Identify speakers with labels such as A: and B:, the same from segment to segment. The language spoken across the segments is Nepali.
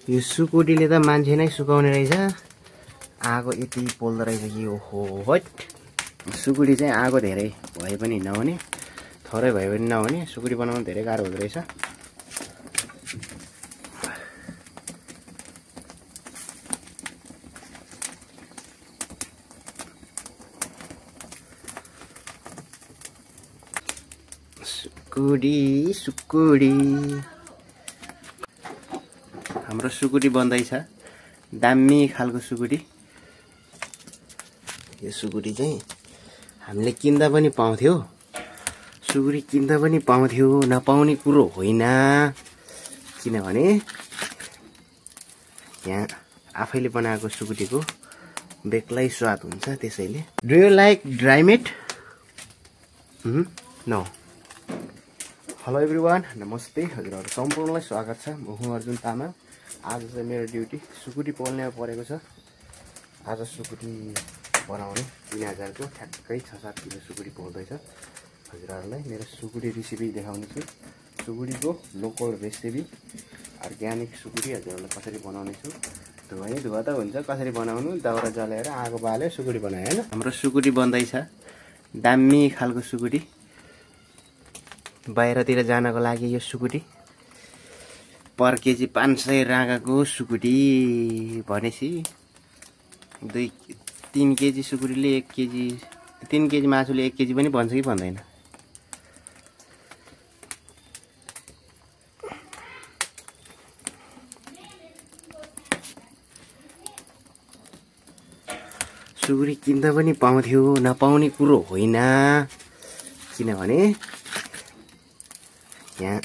A: यो सुकुटीले त मान्छे नै सुकाउने रहेछ। आगो यति पोल्दो रहेछ कि ओहो हट। सुकुटी चाहिँ आगो धेरै भए पनि नहुने, थोरै भए पनि नहुने। सुकुटी बनाउनु धेरै गाह्रो हुँदो रहेछ। सुकुटी हाम्रो सुकुटी बन्दैछ। दामी खालको सुकुटी। यो सुकुटी चाहिँ हामीले किन्दा पनि पाउँथ्यो। सुकुटी किन्दा पनि पाउँथ्यो, नपाउने कुरो होइन। किनभने यहाँ आफैले बनाएको सुकुटीको बेग्लै स्वाद हुन्छ। त्यसैले do you like dry meat? No. Hello everyone, नमस्ते। हजुरहरू सम्पूर्णलाई स्वागत छ। म हुँ अर्जुन तामाङ। आज चाहिँ मेरो ड्युटी सुकुटी पोल्ने परेको छ। आज सुकुटी बनाउने 3000 को ठ्याक्कै 6-7 किलो सुकुटी पोल्दैछ। हजुरहरूलाई मेरो सुकुटी रेसिपी देखाउने छु। सुकुटीको लोकल रेसिपी, अर्ग्यानिक सुकुटी हजुरहरूलाई कसरी बनाउने छु। धुवा त हुन्छ, कसरी बनाउनु, दाउरा जलाएर आगो बाल्यो सुकुटी बनायो हैन। हाम्रो सुकुटी बन्दैछ। दामी खालको सुकुटी। बाहिरतिर जानको लागि यो सुकुटी पर केजी 500 राँगाको सुकुटी भनेपछि 3 केजी सुकुटीले 1 केजी, 3 केजी मासुले 1 केजी पनि बन्छ कि भन्दैन। सुकुटी किन्दा पनि पाउँथ्यो, नपाउने कुरो होइन। किनभने यहाँ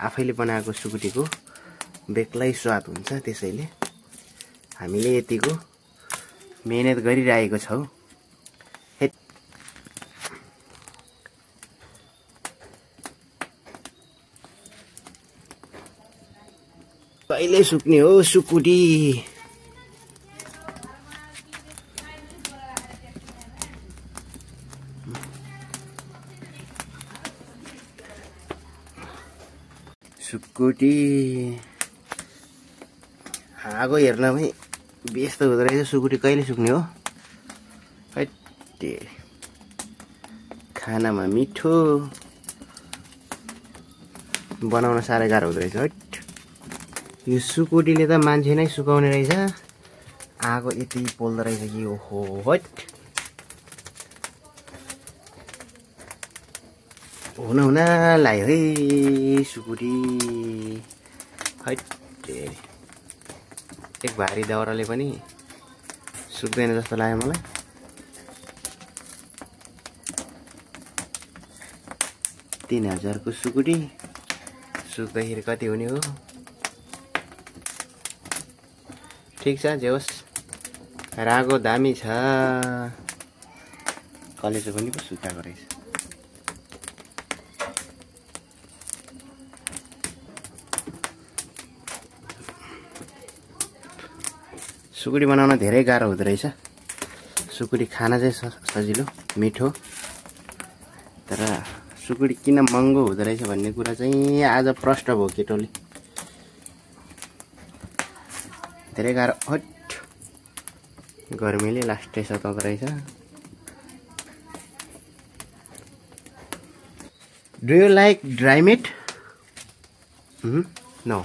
A: आफैले बनाएको सुकुटीको बेग्लै स्वाद हुन्छ। त्यसैले हामीले यतिको मेहनत गरिरहेको छौँ। कहिले सुक्ने हो सुकुटी? सुकुटी आगो हेर्नमै व्यस्त हुँदो रहेछ। सुकुटी कहिले सुक्ने हो? हट्टे, खानामा मिठो, बनाउन साह्रै गाह्रो हुँदो रहेछ। हट, यो सुकुटीले त मान्छे नै सुकाउने रहेछ। आगो यति पोल्दो रहेछ कि ओहो हट। हुन लाग्यो है सुकुटी। हट्टे, एक भारी दाउराले पनि सुक्दैन जस्तो लाग्यो मलाई। तीन 3000 को सुकुटी सुक्दाखेरि कति हुने हो? ठिक छ, जे होस्। रागो दामी छ। कलेजो पनि पो सुकाएको रहेछ। सुकुटी बनाउन धेरै गाह्रो हुँदो रहेछ। सुकुटी खान चाहिँ सजिलो, मिठो। तर सुकुटी किन महँगो हुँदो रहेछ भन्ने कुरा चाहिँ आज प्रष्ट भयो केटोले। धेरै गाह्रो। हट, गर्मीले लास्टै सताउँदो रहेछ। Do you like dry meat? No.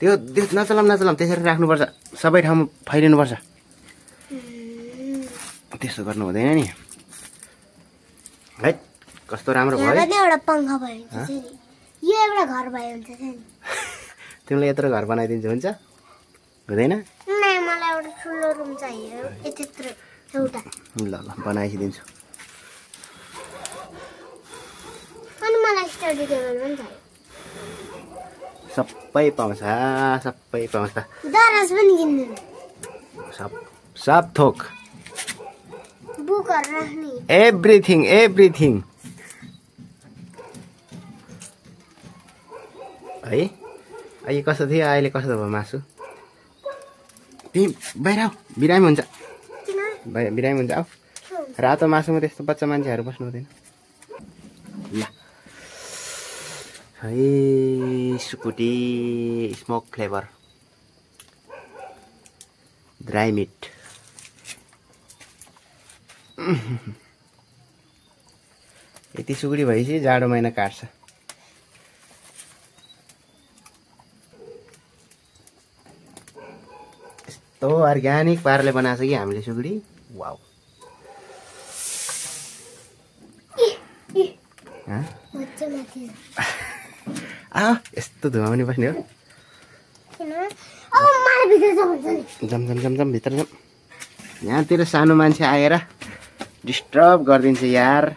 A: त्यो नचलाम त्यसरी राख्नुपर्छ। सबै ठाउँमा फैलिनुपर्छ। त्यस्तो गर्नु हुँदैन नि। है, कस्तो राम्रो भयो।
B: एउटा पंखा भयो नि, यो एउटा घर भयो हुन्छ नि।
A: तिमीलाई यत्रो घर बनाइदिन्छु, हुन्छ? हुँदैन?
B: नै, मलाई एउटा ठुलो रुम चाहियो। यत्रो एउटा।
A: ल बनाइदिन्छु।
B: अनि मलाई स्टडी टेबल पनि चाहियो।
A: सबै पाउँछ, सबै पाउँछ।
B: दराज पनि किन्दिनु।
A: सब थोक।
B: बुकहरु राख्ने।
A: एभ्रिथिङ। है, अहिले कस्तो थियो, अहिले कस्तो भयो मासु? तिमी बाहिर आऊ, बिरामी हुन्छ। बिरामी हुन्छ। आऊ, रातो मासुमा त्यस्तो बच्चा मान्छेहरू बस्नु हुँदैन। ल है, सुकुटी स्मोक फ्लेभर ड्राई मिट। यति सुकुटी भएपछि जाडो महिना काट्छ। यस्तो अर्ग्यानिक पाराले बनाएको छ कि हामीले सुकुटी। वाउ। यस्तो धुवा पनि बस्ने हो। जम जम जम जम भित्र जम। यहाँतिर सानो मान्छे आएर डिस्टर्ब गरिदिन्छ यार।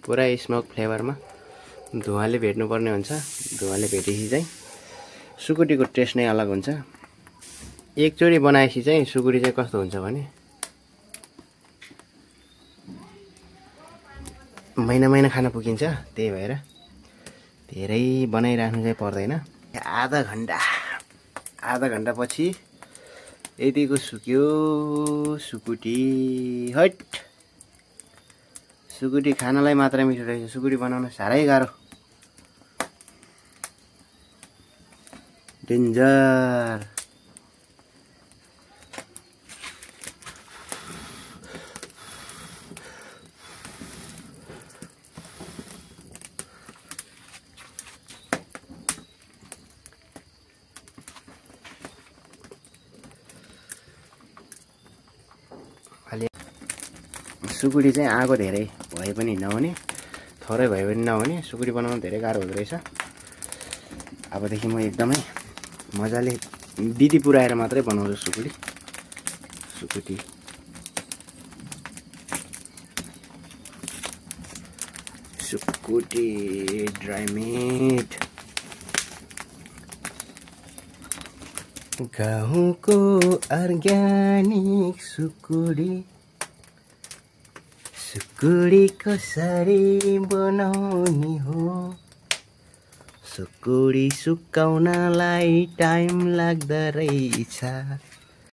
A: पुरा स्मोक फ्लेभरमा धुवाले भेट्नुपर्ने हुन्छ। धुवाले भेटेपछि चाहिँ सुकुटीको टेस्ट नै अलग हुन्छ। एकचोटि बनाएपछि चाहिँ सुकुटी चाहिँ कस्तो हुन्छ भने महिना महिना खान पुगिन्छ। त्यही भएर धेरै बनाइराख्नु चाहिँ पर्दैन। आधा घन्टा पछि यतिको सुक्यो सुकुटी। हट, सुकुटी खानलाई मात्र मिठो रहेछ, सुकुटी बनाउन साह्रै गाह्रो। डेन्जर। सुकुटी चाहिँ आगो धेरै भए पनि नहुने, थोरै भए पनि नहुने। सुकुटी बनाउन धेरै गाह्रो हुँदो रहेछ। अबदेखि म एकदमै मजाले दिदी पुऱ्याएर मात्रै बनाउँछु सुकुटी। सुकुटी ड्राई मिट। गाउँको अर्ग्यानिक सुकुटी। सुकुटी कसरी बनाउने हो? सुकुटी सुकाउनलाई टाइम लाग्दो रहेछ।